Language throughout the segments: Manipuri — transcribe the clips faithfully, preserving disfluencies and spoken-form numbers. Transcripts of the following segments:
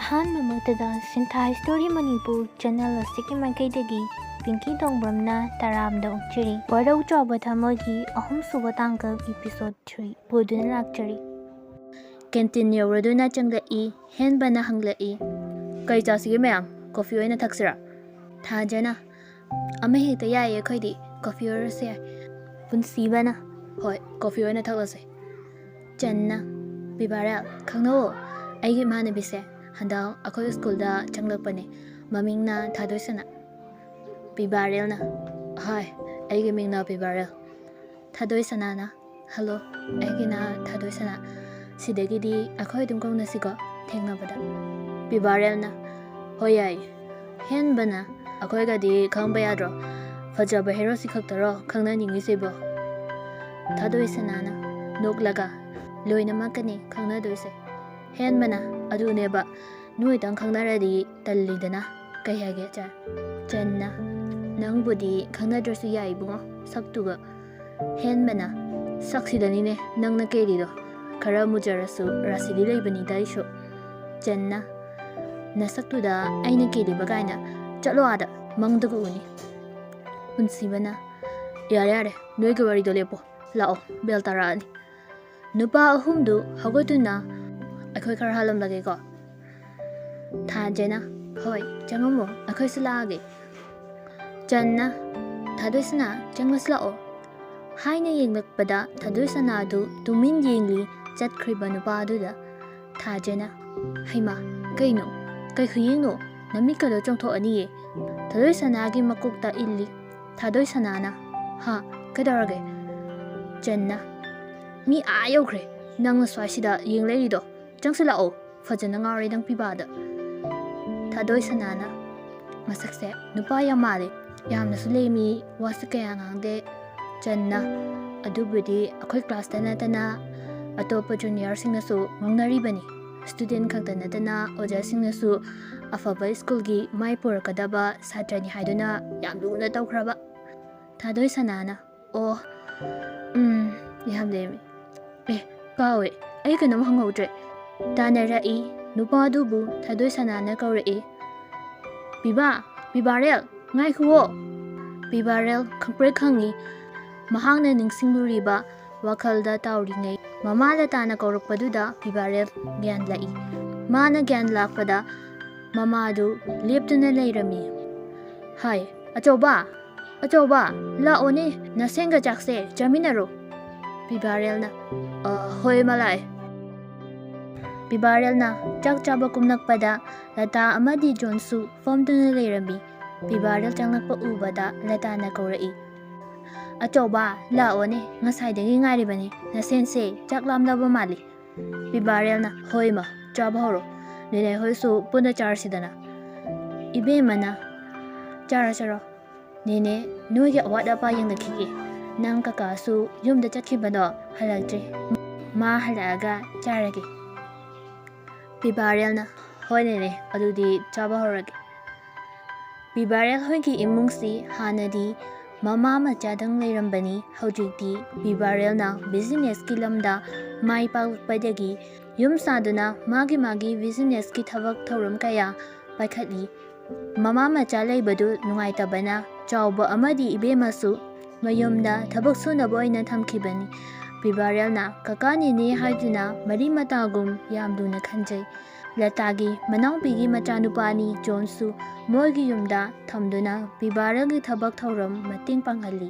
ꯑꯍꯥꯟꯕꯃꯛꯇꯗ ꯁꯤꯟꯊꯥ ꯍꯤꯁꯇꯣꯔꯤ ꯃꯅꯤꯄꯨꯔ ꯆꯦꯅꯦꯜ ꯑꯁꯤꯒꯤ ꯃꯥꯏꯀꯩꯗꯒꯤ ꯄꯤꯡꯀꯤ ꯇꯣꯡꯕ꯭ꯔꯝꯅ ꯇꯔꯥꯝꯅ ꯑꯣꯛꯆꯔꯤ꯫ ꯋꯥꯔꯧ ꯆꯥꯎꯕ ꯊꯃꯣꯏꯒꯤ ꯑꯍꯨꯝꯁꯨꯕ ꯇꯥꯡꯀꯛ episode three ꯄꯨꯗꯨꯅ ꯂꯥꯛꯆꯔꯤ꯫ ꯀꯦꯟꯇꯤꯟ ꯌꯧꯔꯗꯨꯅ ꯆꯪꯂꯛꯏ꯫ ꯍꯦꯟꯕꯅ ꯍꯪꯂꯛꯏ, "ꯀꯩ ꯆꯥꯁꯤꯒꯦ ꯃꯌꯥꯝ? ꯀꯣꯐꯤ ꯑꯣꯏꯅ ꯊꯛꯁꯤꯔꯥ?" ꯊꯥꯖꯅ, "ꯑꯃ ꯍꯦꯛꯇ ꯌꯥꯏꯌꯦ ꯑꯩꯈꯣꯏꯗꯤ, ꯀꯣꯐꯤ ꯑꯣꯏꯔꯁꯨ ꯌꯥꯏ꯫" ꯄꯨꯟꯁꯤꯕꯅ, "ꯍꯣꯏ, ꯀꯣꯐꯤ ꯑꯣꯏꯅ ꯊꯛꯂꯁꯦ꯫" ꯆꯟꯅ, "ꯕꯤꯕꯥꯔꯦꯜ, ꯈꯪꯅꯧꯑꯣ, ꯑꯩꯒꯤ ꯏꯃꯥꯟꯅꯕꯤꯁꯦ ꯍꯟꯗꯛ ꯑꯩꯈꯣꯏ ꯁ꯭ꯀꯨꯜꯗ ꯆꯪꯂꯛꯄꯅꯦ, ꯃꯃꯤꯡꯅ ꯊꯥꯗꯣꯏꯁꯅꯥ꯫" ꯕꯤꯕꯥꯔꯦꯜꯅ, "ꯍꯥꯏ, ꯑꯩꯒꯤ ꯃꯤꯡꯅ ꯕꯤꯕꯥꯔꯦꯜ꯫" ꯊꯥꯗꯣꯏꯁꯅꯥꯅ, "ꯍꯜꯂꯣ, ꯑꯩꯒꯤꯅ ꯊꯥꯗꯣꯏꯁꯅꯥ꯫ ꯁꯤꯗꯒꯤꯗꯤ ꯑꯩꯈꯣꯏ ꯑꯗꯨꯝ ꯀꯧꯅꯁꯤꯀꯣ, ꯊꯦꯡꯅꯕꯗ꯫" ꯕꯤꯕꯥꯔꯦꯜꯅ, "ꯍꯣꯏ, ꯌꯥꯏꯌꯦ꯫ ꯍꯦꯟꯕꯅ ꯑꯩꯈꯣꯏꯒꯗꯤ ꯈꯪꯕ ꯌꯥꯗ꯭ꯔꯣ? ꯐꯖꯕ ꯍꯦꯔꯣꯁꯤ ꯈꯛꯇꯔꯣ ꯈꯪꯅꯅꯤꯡꯉꯤꯁꯤꯕꯣ?" ꯊꯥꯗꯣꯏꯁꯅꯥꯅ ꯅꯣꯛꯂꯒ, "ꯂꯣꯏꯅꯃꯛꯀꯅꯤ ꯈꯪꯅꯗꯣꯏꯁꯦ꯫ ꯍꯦꯟꯕꯅ ꯑꯗꯨꯅꯦꯕ ꯅꯣꯏꯗꯪ ꯈꯪꯅꯔꯗꯤ ꯇꯜꯂꯤꯗꯅ꯫ ꯀꯩ ꯍꯥꯏꯒꯦ, ꯆꯟ?" ꯆꯟꯅ, "ꯅꯪꯕꯨꯗꯤ ꯈꯪꯅꯗ꯭ꯔꯁꯨ ꯌꯥꯏ ꯏꯕꯨꯡꯉꯣ, ꯁꯛꯇꯨꯒ꯫" ꯍꯦꯟꯕꯅ, "ꯁꯛꯁꯤꯗꯅꯤꯅꯦ ꯅꯪꯅ ꯀꯦꯜꯂꯤꯗꯣ꯫ ꯈꯔ ꯃꯨꯖꯔꯁꯨ ꯔꯥꯁꯤꯗꯤ ꯂꯩꯕꯅꯤꯗ ꯑꯩꯁꯨ꯫" ꯆꯟꯅ, "ꯅꯁꯛꯇꯨꯗ ꯑꯩꯅ ꯀꯦꯜꯂꯤꯕ ꯀꯥꯏꯅ, ꯆꯠꯂꯣ ꯑꯥꯗ, ꯃꯪꯗꯒ ꯎꯅꯤ꯫" ꯄꯨꯟꯁꯤꯕꯅ, "ꯌꯥꯔꯦ ꯌꯥꯔꯦ, ꯅꯣꯏꯒꯤ ꯋꯥꯔꯤꯗꯣ ꯂꯦꯞꯄꯣ, ꯂꯥꯛꯑꯣ, ꯕꯦꯜ ꯇꯥꯔꯛꯑꯅꯤ꯫ ꯅꯨꯄꯥ ꯑꯍꯨꯝꯗꯨ ꯍꯧꯒꯠꯇꯨꯅ ꯑꯩꯈꯣꯏ ꯈꯔ ꯍꯥꯜꯂꯝꯂꯒꯦꯀꯣ꯫" ꯊꯥꯖꯅ, "ꯍꯣꯏ, ꯆꯪꯉꯝꯃꯣ, ꯑꯩꯈꯣꯏꯁꯨ ꯂꯥꯛꯑꯒꯦ꯫" ꯆꯟꯅ, "ꯊꯥꯗꯣꯏꯁꯅꯥ, ꯆꯪꯂꯁꯤ ꯂꯥꯛꯑꯣ꯫" ꯍꯥꯏꯅ ꯌꯦꯡꯂꯛꯄꯗ ꯊꯥꯗꯣꯏꯁꯅꯥꯗꯨ ꯇꯨꯃꯤꯟ ꯌꯦꯡꯂꯤ ꯆꯠꯈ꯭ꯔꯤꯕ ꯅꯨꯄꯥꯗꯨꯗ꯫ ꯊꯥꯖꯅ, "ꯍꯩꯃꯥ, ꯀꯩꯅꯣ? ꯀꯩ ꯈꯨꯌꯦꯡꯅꯣ? ꯅꯃꯤꯠꯀꯗꯣ ꯆꯣꯡꯊꯣꯛꯑꯅꯤꯌꯦ꯫" ꯊꯥꯗꯣꯏꯁꯅꯥꯒꯤ ꯃꯀꯣꯛꯇ ꯏꯜꯂꯤ꯫ ꯊꯥꯗꯣꯏꯁꯅꯥꯅ, "ꯍꯥ, ꯀꯩꯗꯧꯔꯒꯦ?" ꯆꯟꯅ, "ꯃꯤ ꯑꯥ ꯌꯧꯈ꯭ꯔꯦ, ꯅꯪꯅ ꯁ꯭ꯋꯥꯏꯁꯤꯗ ꯌꯦꯡ ꯂꯩꯔꯤꯗꯣ꯫ ꯆꯪꯁꯤꯜꯂꯛꯑꯣ, ꯐꯖꯅ ꯉꯥꯎꯔꯦ ꯅꯪ ꯄꯤꯕꯥꯗ꯫" ꯊꯥꯗꯣꯏꯁꯅꯥꯅ, "ꯃꯁꯛꯁꯦ ꯅꯨꯄꯥ ꯌꯥꯝ ꯃꯥꯜꯂꯦ, ꯌꯥꯝꯅꯁꯨ ꯂꯦꯝꯃꯤ, ꯋꯥꯁꯨ ꯀꯌꯥ ꯉꯥꯡꯗꯦ꯫" ꯆꯟꯅ, "ꯑꯗꯨꯕꯨꯗꯤ ꯑꯩꯈꯣꯏ ꯀ꯭ꯂꯥꯁꯇ ꯅꯠꯇꯅ ꯑꯇꯣꯞꯄ ꯖꯨꯅꯤꯌꯔꯁꯤꯡꯅꯁꯨ ꯉꯥꯡꯅꯔꯤꯕꯅꯤ꯫ ꯁ꯭ꯇꯨꯗꯦꯟ ꯈꯛꯇ ꯅꯠꯇꯅ ꯑꯣꯖꯥꯁꯤꯡꯅꯁꯨ ꯑꯐꯕ ꯁ꯭ꯀꯨꯜꯒꯤ ꯃꯥꯏ ꯄꯨꯔꯛꯀꯗꯕ ꯁꯥꯇ꯭ꯔꯅꯤ ꯍꯥꯏꯗꯨꯅ ꯌꯥꯝ ꯂꯨꯅ ꯇꯧꯈ꯭ꯔꯕ꯫" ꯊꯥꯗꯣꯏꯁꯅꯥꯅ, "ꯑꯣ, ꯎꯝ, ꯌꯥꯝ ꯂꯦꯝꯃꯤ꯫ ꯑꯦ, ꯀꯥꯎꯋꯦ, ꯑꯩ ꯀꯩꯅꯣꯝ ꯍꯪꯍꯧꯗ꯭ꯔꯦ꯫" ꯇꯥꯟꯅꯔꯛꯏ꯫ ꯅꯨꯄꯥꯗꯨꯕꯨ ꯊꯥꯗꯣꯏ ꯁꯅꯥꯅ ꯀꯧꯔꯛꯏ꯫ "ꯄꯤꯕꯥ, ꯄꯤꯕꯥꯔꯦꯜ, ꯉꯥꯏꯈꯨꯑꯣ!" ꯄꯤꯕꯥꯔꯦꯜ ꯈꯪꯄ꯭ꯔꯦꯛ ꯈꯪꯉꯤ꯫ ꯃꯍꯥꯛꯅ ꯅꯤꯡꯁꯤꯡꯂꯨꯔꯤꯕ ꯋꯥꯈꯜꯗ ꯇꯥꯎꯔꯤꯉꯩ, ꯃꯃꯥ ꯂꯇꯥꯅ ꯀꯧꯔꯛꯄꯗꯨꯗ ꯄꯤꯕꯥꯔꯦꯜ ꯒ꯭ꯌꯥꯟ ꯂꯥꯛꯏ꯫ ꯃꯥꯅ ꯒ꯭ꯌꯥꯟ ꯂꯥꯛꯄꯗ ꯃꯃꯥꯗꯨ ꯂꯦꯞꯇꯨꯅ ꯂꯩꯔꯝꯃꯤ꯫ "ꯍꯥꯏ, ꯑꯆꯧꯕ, ꯑꯆꯧꯕ, ꯂꯥꯛꯑꯣꯅꯦ, ꯅꯁꯦꯟꯒ ꯆꯥꯛꯁꯦ ꯆꯥꯃꯤꯟꯅꯔꯣ꯫" ꯄꯤꯕꯥꯔꯦꯜꯅ, "ꯑ, ꯍꯣꯏ, ꯃꯂꯥꯏ꯫" ꯄꯤꯕꯥꯔꯦꯜꯅ ꯆꯥꯛ ꯆꯥꯕ ꯀꯨꯝꯂꯛꯄꯗ ꯂꯇꯥ ꯑꯃꯗꯤ ꯖꯣꯟꯁꯨ ꯐꯝꯗꯨꯅ ꯂꯩꯔꯝꯃꯤ꯫ ꯄꯤꯕꯥꯔꯦꯜ ꯆꯪꯂꯛꯄ ꯎꯕꯗ ꯂꯇꯥꯅ ꯀꯧꯔꯛꯏ, "ꯑꯆꯧꯕ, ꯂꯥꯛꯑꯣꯅꯦ, ꯉꯁꯥꯏꯗꯒꯤ ꯉꯥꯏꯔꯤꯕꯅꯤ, ꯅꯁꯦꯟꯁꯦ ꯆꯥꯛ ꯂꯥꯝꯂꯕ ꯃꯥꯜꯂꯤ꯫" ꯄꯤꯕꯥꯔꯦꯜꯅ, "ꯍꯣꯏ ꯃꯥ, ꯆꯥꯕ ꯍꯧꯔꯣ, ꯅꯦꯅꯦ ꯍꯣꯏꯁꯨ ꯄꯨꯟꯅ ꯆꯥꯔꯁꯤꯗꯅ꯫" ꯏꯕꯦꯝꯃꯅ, "ꯆꯥꯔꯣ, ꯆꯥꯔꯣ, ꯅꯦꯅꯦ ꯅꯣꯏꯒꯤ ꯑꯋꯥꯠ ꯑꯄꯥ ꯌꯦꯡꯅꯈꯤꯒꯦ꯫ ꯅꯪ ꯀꯀꯥꯁꯨ ꯌꯨꯝꯗ ꯆꯠꯈꯤꯕꯗꯣ ꯍꯜꯂꯛꯇ꯭ꯔꯤ, ꯃꯥ ꯍꯜꯂꯛꯑꯒ ꯆꯥꯔꯒꯦ꯫" ꯄꯤꯕꯥꯔꯦꯜꯅ, "ꯍꯣꯏ ꯅꯦꯅꯦ, ꯑꯗꯨꯗꯤ ꯆꯥꯕ ꯍꯧꯔꯒꯦ꯫" ꯄꯤꯕꯥꯔꯦꯜ ꯍꯣꯏꯒꯤ ꯏꯃꯨꯡꯁꯤ ꯍꯥꯟꯅꯗꯤ ꯃꯃꯥ ꯃꯆꯥꯗꯪ ꯂꯩꯔꯝꯕꯅꯤ꯫ ꯍꯧꯖꯤꯛꯇꯤ ꯄꯤꯕꯥꯔꯦꯜꯅ ꯕꯤꯖꯤꯅꯦꯁꯀꯤ ꯂꯝꯗ ꯃꯥꯏ ꯄꯥꯛꯂꯛꯄꯗꯒꯤ ꯌꯨꯝ ꯁꯥꯗꯨꯅ ꯃꯥꯒꯤ ꯃꯥꯒꯤ ꯕꯤꯖꯤꯅꯦꯁꯀꯤ ꯊꯕꯛ ꯊꯧꯔꯝ ꯀꯌꯥ ꯄꯥꯏꯈꯠꯂꯤ꯫ ꯃꯃꯥ ꯃꯆꯥ ꯂꯩꯕꯗꯨ ꯅꯨꯡꯉꯥꯏꯇꯕꯅ ꯆꯥꯎꯕ ꯑꯃꯗꯤ ꯏꯕꯦꯝꯃꯁꯨ ꯃꯌꯨꯝꯗ ꯊꯕꯛ ꯁꯨꯅꯕ ꯑꯣꯏꯅ ꯊꯝꯈꯤꯕꯅꯤ꯫ ꯄꯤꯕꯥꯔꯦꯜꯅ ꯀꯀꯥ ꯅꯦꯅꯦ ꯍꯥꯏꯗꯨꯅ ꯃꯔꯤ ꯃꯇꯥꯒꯨꯝ ꯌꯥꯝ ꯂꯨꯅ ꯈꯟꯖꯩ꯫ ꯂꯇꯥꯒꯤ ꯃꯅꯥꯎꯄꯤꯒꯤ ꯃꯆꯥꯅꯨꯄꯥꯅꯤ ꯖꯣꯟꯁꯨ ꯃꯣꯏꯒꯤ ꯌꯨꯝꯗ ꯊꯝꯗꯨꯅ ꯄꯤꯕꯥꯔꯦꯜꯒꯤ ꯊꯕꯛ ꯊꯧꯔꯝ ꯃꯇꯦꯡ ꯄꯥꯡꯍꯜꯂꯤ꯫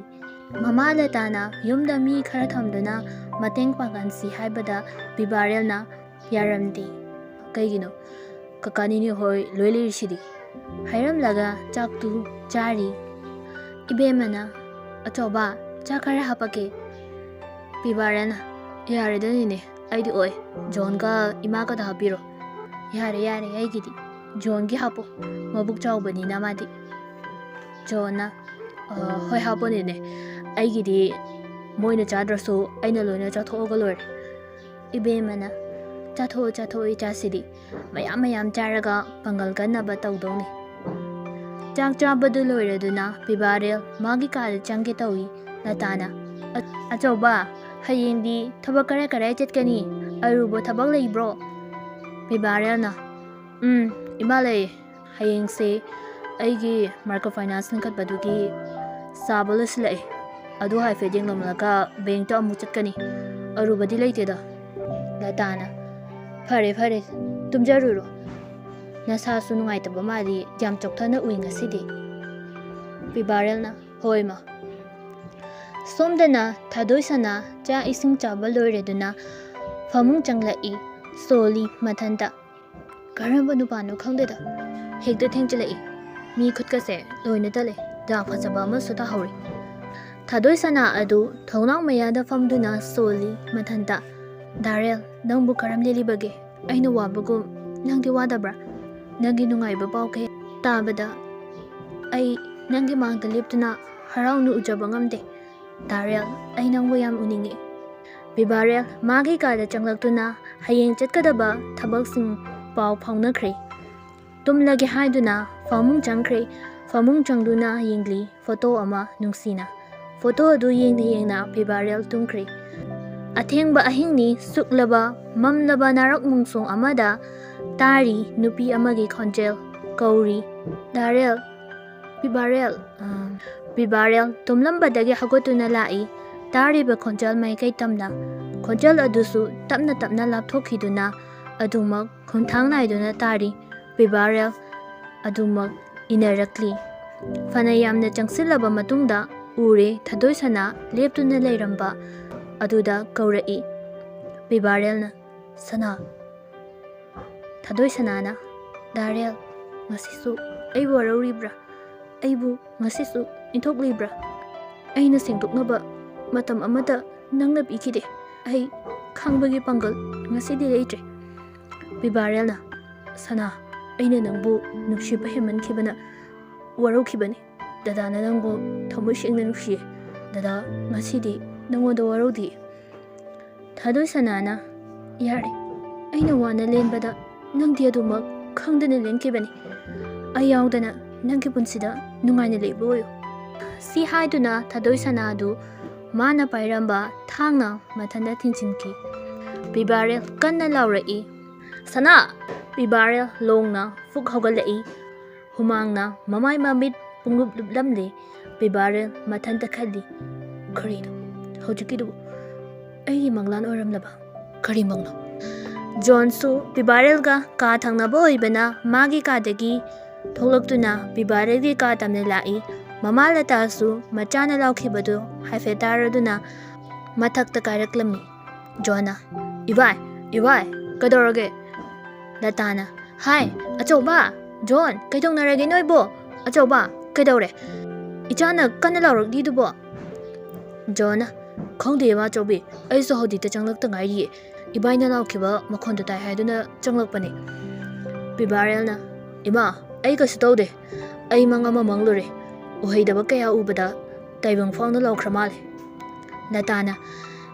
ꯃꯃꯥ ꯂꯇꯥꯅ ꯌꯨꯝꯗ ꯃꯤ ꯈꯔ ꯊꯝꯗꯨꯅ ꯃꯇꯦꯡ ꯄꯥꯡꯍꯟꯁꯤ ꯍꯥꯏꯕꯗ ꯄꯤꯕꯥꯔꯦꯜꯅ ꯌꯥꯔꯝꯗꯦ꯫ "ꯀꯩꯒꯤꯅꯣ? ꯀꯀꯥ ꯅꯦꯅꯦ ꯍꯣꯏ ꯂꯣꯏ ꯂꯩꯔꯤꯁꯤꯗꯤ꯫" ꯍꯥꯏꯔꯝꯂꯒ ꯆꯥꯛꯇꯨ ꯆꯥꯔꯤ꯫ ꯏꯕꯦꯝꯃꯅ, "ꯑꯆꯧꯕ, ꯆꯥꯛ ꯈꯔ ꯍꯥꯞꯄꯛꯀꯦ꯫" ꯄꯤꯕꯥꯔꯦꯜꯅ, "ꯌꯥꯔꯦꯗ ꯅꯦꯅꯦ, ꯑꯩꯗꯤ ꯑꯣꯏ, ꯖꯣꯟꯒ ꯏꯃꯥꯒꯗ ꯍꯥꯞꯄꯤꯔꯣ꯫" "ꯌꯥꯔꯦ, ꯌꯥꯔꯦ, ꯑꯩꯒꯤꯗꯤ ꯖꯣꯟꯒꯤ ꯍꯥꯞꯄꯣ, ꯃꯕꯨꯛ ꯆꯥꯎꯕꯅꯤꯅ ꯃꯥꯗꯤ꯫" ꯖꯣꯟꯅ, "ꯑ, ꯍꯣꯏ, ꯍꯥꯞꯄꯣ ꯅꯦꯅꯦ, ꯑꯩꯒꯤꯗꯤ ꯃꯣꯏꯅ ꯆꯥꯗ꯭ꯔꯁꯨ ꯑꯩꯅ ꯂꯣꯏꯅ ꯆꯥꯊꯣꯛꯑꯒ ꯂꯣꯏꯔꯦ꯫" ꯏꯕꯦꯝꯃꯅ, "ꯆꯥꯊꯣꯛꯑꯣ, ꯆꯥꯊꯣꯛꯑꯣ ꯏꯆꯥꯁꯤꯗꯤ, ꯃꯌꯥꯝ ꯃꯌꯥꯝ ꯆꯥꯔꯒ ꯄꯥꯡꯒꯜ ꯀꯟꯅꯕ ꯇꯧꯗꯧꯅꯤ꯫" ꯆꯥꯛ ꯆꯥꯕꯗꯨ ꯂꯣꯏꯔꯗꯨꯅ ꯄꯤꯕꯥꯔꯦꯜ ꯃꯥꯒꯤ ꯀꯥꯗ ꯆꯪꯒꯦ ꯇꯧꯏ꯫ ꯂꯇꯥꯅ, "ꯑ-, ꯑꯆꯧꯕ, ꯍꯌꯦꯡꯗꯤ ꯊꯕꯛ ꯀꯔꯥꯏ ꯀꯔꯥꯏ ꯆꯠꯀꯅꯤ? ꯑꯔꯨꯕ ꯊꯕꯛ ꯂꯩꯕ꯭ꯔꯣ?" ꯄꯤꯕꯥꯔꯦꯜꯅ, "ꯎꯝ, ꯏꯃꯥ ꯂꯩꯌꯦ꯫ ꯍꯌꯦꯡꯁꯦ ꯑꯩꯒꯤ ꯃꯥꯏꯀ꯭ꯔꯣ ꯐꯥꯏꯅꯥꯟꯁ ꯂꯤꯡꯈꯠꯄꯗꯨꯒꯤ ꯆꯥꯕ ꯂꯣꯏꯁꯤꯜꯂꯛꯑꯦ꯫ ꯑꯗꯨ ꯍꯥꯏꯐꯦꯠ ꯌꯦꯡꯂꯝꯂꯒ ꯕꯦꯡꯛꯇ ꯑꯃꯨꯛ ꯆꯠꯀꯅꯤ꯫ ꯑꯔꯨꯕꯗꯤ ꯂꯩꯇꯦꯗ꯫" ꯂꯇꯥꯅ, "ꯐꯔꯦ, ꯐꯔꯦ, ꯇꯨꯝꯖꯔꯨꯔꯣ꯫ ꯅꯁꯥꯁꯨ ꯅꯨꯡꯉꯥꯏꯇꯕ ꯃꯥꯜꯂꯤ, ꯌꯥꯝ ꯆꯣꯛꯊꯅ ꯎꯏ ꯉꯁꯤꯗꯤ꯫" ꯄꯤꯕꯥꯔꯦꯜꯅ, "ꯍꯣꯏ, ꯃꯥ꯫" ꯁꯣꯝꯗꯅ ꯊꯥꯗꯣꯏꯁꯅꯥ ꯆꯥꯛ ꯏꯁꯤꯡ ꯆꯥꯕ ꯂꯣꯏꯔꯗꯨꯅ ꯐꯃꯨꯡ ꯆꯪꯂꯛꯏ꯫ ꯁꯣꯜꯂꯤ ꯃꯊꯟꯇ꯫ ꯀꯔꯝꯕ ꯅꯨꯄꯥꯅꯣ ꯈꯪꯗꯦꯗ, ꯍꯦꯛꯇ ꯊꯦꯡꯖꯤꯜꯂꯛꯏ꯫ ꯃꯤ ꯈꯨꯠꯀꯁꯦ ꯂꯣꯏꯅ ꯇꯠꯂꯦ꯫ ꯗꯥꯛ ꯐꯖꯕ ꯑꯃꯁꯨ ꯇꯥꯍꯧꯔꯤ꯫ ꯊꯥꯗꯣꯏꯁꯅꯥ ꯑꯗꯨ ꯊꯣꯡꯅꯥꯎ ꯃꯌꯥꯗ ꯐꯝꯗꯨꯅ ꯁꯣꯜꯂꯤ ꯃꯊꯟꯇ꯫ "ꯗꯥꯔꯦꯜ, ꯅꯪꯕꯨ ꯀꯔꯝ ꯂꯦꯜꯂꯤꯕꯒꯦ? ꯑꯩꯅ ꯋꯥꯕꯒꯨꯝ ꯅꯪꯗꯤ ꯋꯥꯗꯕ꯭ꯔꯥ? ꯅꯪꯒꯤ ꯅꯨꯡꯉꯥꯏꯕ ꯄꯥꯎ ꯀꯌꯥ ꯇꯥꯕꯗ ꯑꯩ ꯅꯪꯒꯤ ꯃꯥꯡꯗ ꯂꯦꯞꯇꯨꯅ ꯍꯔꯥꯎꯅ ꯎꯖꯕ ꯉꯝꯗꯦ꯫ ꯗꯥꯔꯦꯜ, ꯑꯩ ꯅꯪꯕꯨ ꯌꯥꯝ ꯎꯅꯤꯡꯉꯤ꯫" ꯄꯤꯕꯥꯔꯦꯜ ꯃꯥꯒꯤ ꯀꯥꯗ ꯆꯪꯂꯛꯇꯨꯅ ꯍꯌꯦꯡ ꯆꯠꯀꯗꯕ ꯊꯕꯛꯁꯤꯡ ꯄꯥꯎ ꯐꯥꯎꯅꯈ꯭ꯔꯦ꯫ ꯇꯨꯝꯂꯒꯦ ꯍꯥꯏꯗꯨꯅ ꯐꯃꯨꯡ ꯆꯪꯈ꯭ꯔꯦ꯫ ꯐꯃꯨꯡ ꯆꯪꯗꯨꯅ ꯌꯦꯡꯂꯤ ꯐꯣꯇꯣ ꯑꯃ ꯅꯨꯡꯁꯤꯅ꯫ ꯐꯣꯇꯣ ꯑꯗꯨ ꯌꯦꯡꯅ ꯌꯦꯡꯅ ꯄꯤꯕꯥꯔꯦꯜ ꯇꯨꯝꯈ꯭ꯔꯦ꯫ ꯑꯊꯦꯡꯕ ꯑꯍꯤꯡꯅꯤ, ꯁꯨꯛꯂꯕ ꯃꯝꯂꯕ ꯅꯥꯔꯛ ꯃꯣꯡꯁꯣꯡ ꯑꯃꯗ ꯇꯥꯔꯤ ꯅꯨꯄꯤ ꯑꯃꯒꯤ ꯈꯣꯟꯖꯦꯜ꯫ ꯀꯧꯔꯤ, "ꯗꯥꯔꯦꯜ, ꯄꯤꯕꯥꯔꯦꯜ꯫" ꯑꯥ, ꯄꯤꯕꯥꯔꯦꯜ ꯇꯨꯝꯂꯝꯕꯗꯒꯤ ꯍꯧꯒꯠꯇꯨꯅ ꯂꯥꯛꯏ꯫ ꯇꯥꯔꯤꯕ ꯈꯣꯟꯖꯦꯜ ꯃꯥꯏꯀꯩ ꯇꯝꯅ꯫ ꯈꯣꯟꯖꯦꯜ ꯑꯗꯨꯁꯨ ꯇꯞꯅ ꯇꯞꯅ ꯂꯥꯞꯊꯣꯛꯈꯤꯗꯨꯅ ꯑꯗꯨꯃꯛ ꯈꯣꯡꯊꯥꯡ ꯅꯥꯏꯗꯨꯅ ꯇꯥꯔꯤ꯫ ꯄꯤꯕꯥꯔꯦꯜ ꯑꯗꯨꯃꯛ ꯏꯟꯅꯔꯛꯂꯤ꯫ ꯐꯅ ꯌꯥꯝꯅ ꯆꯪꯁꯤꯜꯂꯕ ꯃꯇꯨꯡꯗ ꯎꯔꯦ ꯊꯥꯗꯣꯏꯁꯅꯥ ꯂꯦꯞꯇꯨꯅ ꯂꯩꯔꯝꯕ ꯑꯗꯨꯗ ꯀꯧꯔꯛꯏ꯫ ꯄꯤꯕꯥꯔꯦꯜꯅ, "ꯁꯅꯥ꯫" ꯊꯥꯗꯣꯏꯁꯅꯥꯅ, "ꯗꯥꯔꯦꯜ, ꯉꯁꯤꯁꯨ ꯑꯩꯕꯨ ꯋꯥꯔꯧꯔꯤꯕ꯭ꯔꯥ? ꯑꯩꯕꯨ ꯉꯁꯤꯁꯨ ꯏꯟꯊꯣꯛꯂꯤꯕ꯭ꯔꯥ? ꯑꯩꯅ ꯁꯦꯡꯗꯣꯛꯅꯕ ꯃꯇꯝ ꯑꯃꯠꯇ ꯅꯪꯅ ꯄꯤꯈꯤꯗꯦ꯫ ꯑꯩ ꯈꯥꯡꯕꯒꯤ ꯄꯥꯡꯒꯜ ꯉꯁꯤꯗꯤ ꯂꯩꯇ꯭ꯔꯦ꯫" ꯄꯤꯕꯥꯔꯦꯜꯅ, "ꯁꯅꯥ, ꯑꯩꯅ ꯅꯪꯕꯨ ꯅꯨꯡꯁꯤꯕ ꯍꯦꯟꯃꯟꯈꯤꯕꯅ ꯋꯥꯔꯧꯈꯤꯕꯅꯤ꯫ ꯗꯗꯥꯅ ꯅꯪꯕꯨ ꯊꯃꯣꯏ ꯁꯦꯡꯅ ꯅꯨꯡꯁꯤꯌꯦ꯫ ꯗꯗꯥ ꯉꯁꯤꯗꯤ ꯅꯪꯉꯣꯟꯗ ꯋꯥꯔꯧꯗꯤꯌꯦ꯫" ꯊꯥꯗꯣꯏꯁꯅꯥꯅ, "ꯌꯥꯔꯦ, ꯑꯩꯅ ꯋꯥꯅ ꯂꯦꯟꯕꯗ ꯅꯪꯗꯤ ꯑꯗꯨꯃꯛ ꯈꯪꯗꯅ ꯂꯦꯟꯈꯤꯕꯅꯤ꯫ ꯑꯩ ꯌꯥꯎꯗꯅ ꯅꯪꯒꯤ ꯄꯨꯟꯁꯤꯗ ꯅꯨꯡꯉꯥꯏꯅ ꯂꯩꯕ ꯑꯣꯏꯌꯨ꯫" ꯁꯤ ꯍꯥꯏꯗꯨꯅ ꯊꯥꯗꯣꯏꯁꯅꯥꯗꯨ ꯃꯥꯅ ꯄꯥꯏꯔꯝꯕ ꯊꯥꯡꯅ ꯃꯊꯟꯇ ꯊꯤꯟꯖꯤꯟꯈꯤ꯫ ꯄꯤꯕꯥꯔꯦꯜ ꯀꯟꯅ ꯂꯥꯎꯔꯛꯏ꯫ "ꯁꯅꯥ!" ꯄꯤꯕꯥꯔꯦꯜ ꯂꯣꯡꯅ ꯐꯨꯛ ꯍꯧꯒꯠꯂꯛꯏ꯫ ꯍꯨꯃꯥꯡꯅ ꯃꯃꯥꯏ ꯃꯃꯤꯠ ꯄꯨꯡꯂꯨꯞ ꯂꯨꯞꯂꯝꯂꯦ꯫ ꯄꯤꯕꯥꯔꯦꯜ ꯃꯊꯟꯇ ꯈꯜꯂꯤ, "ꯀꯔꯤꯅꯣ ꯍꯧꯖꯤꯛꯀꯤꯗꯨꯕꯨ? ꯑꯩꯒꯤ ꯃꯪꯂꯥꯟ ꯑꯣꯏꯔꯝꯂꯕ? ꯀꯔꯤ ꯃꯪꯅꯣ?" ꯖꯣꯟꯁꯨ ꯄꯤꯕꯥꯔꯦꯜꯒ ꯀꯥ ꯊꯪꯅꯕ ꯑꯣꯏꯕꯅ ꯃꯥꯒꯤ ꯀꯥꯗꯒꯤ ꯊꯣꯛꯂꯛꯇꯨꯅ ꯄꯤꯕꯥꯔꯦꯜꯒꯤ ꯀꯥ ꯇꯝꯅ ꯂꯥꯛꯏ꯫ ꯃꯃꯥ ꯂꯇꯥꯁꯨ ꯃꯆꯥꯅ ꯂꯥꯎꯈꯤꯕꯗꯨ ꯍꯥꯏꯐꯦꯠ ꯇꯥꯔꯗꯨꯅ ꯃꯊꯛꯇ ꯀꯥꯔꯛꯂꯝꯃꯤ꯫ ꯖꯣꯟꯅ, "ꯏꯕꯥꯏ, ꯏꯕꯥꯏ, ꯀꯩꯗꯧꯔꯒꯦ?" ꯂꯇꯥꯅ, "ꯍꯥꯏ, ꯑꯆꯧꯕ! ꯖꯣꯟ, ꯀꯩꯗꯧꯅꯔꯒꯦ ꯅꯣꯏꯕꯣ? ꯑꯆꯧꯕ, ꯀꯩꯗꯧꯔꯦ? ꯏꯆꯥꯅ ꯀꯟꯅ ꯂꯥꯎꯔꯛꯂꯤꯗꯨꯕꯣ?" ꯖꯣꯟꯅ, "ꯈꯪꯗꯦ, ꯏꯃꯥ ꯑꯆꯧꯕꯤ, ꯑꯩꯁꯨ ꯍꯧꯖꯤꯛꯇ ꯆꯪꯂꯛꯇ ꯉꯥꯏꯔꯤꯌꯦ꯫ ꯏꯕꯥꯏꯅ ꯂꯥꯎꯈꯤꯕ ꯃꯈꯣꯟꯗꯨ ꯇꯥꯏ ꯍꯥꯏꯗꯨꯅ ꯆꯪꯂꯛꯄꯅꯦ꯫" ꯄꯤꯕꯥꯔꯦꯜꯅ, "ꯏꯃꯥ, ꯑꯩ ꯀꯩꯁꯨ ꯇꯧꯗꯦ꯫ ꯑꯩ ꯃꯪ ꯑꯃ ꯃꯪꯂꯨꯔꯦ꯫ ꯎꯍꯩꯗꯕ ꯀꯌꯥ ꯎꯕꯗ ꯇꯥꯏꯕꯪ ꯐꯥꯎꯅ ꯂꯥꯎꯈ꯭ꯔ ꯃꯥꯜꯂꯦ꯫" ꯂꯇꯥꯅ,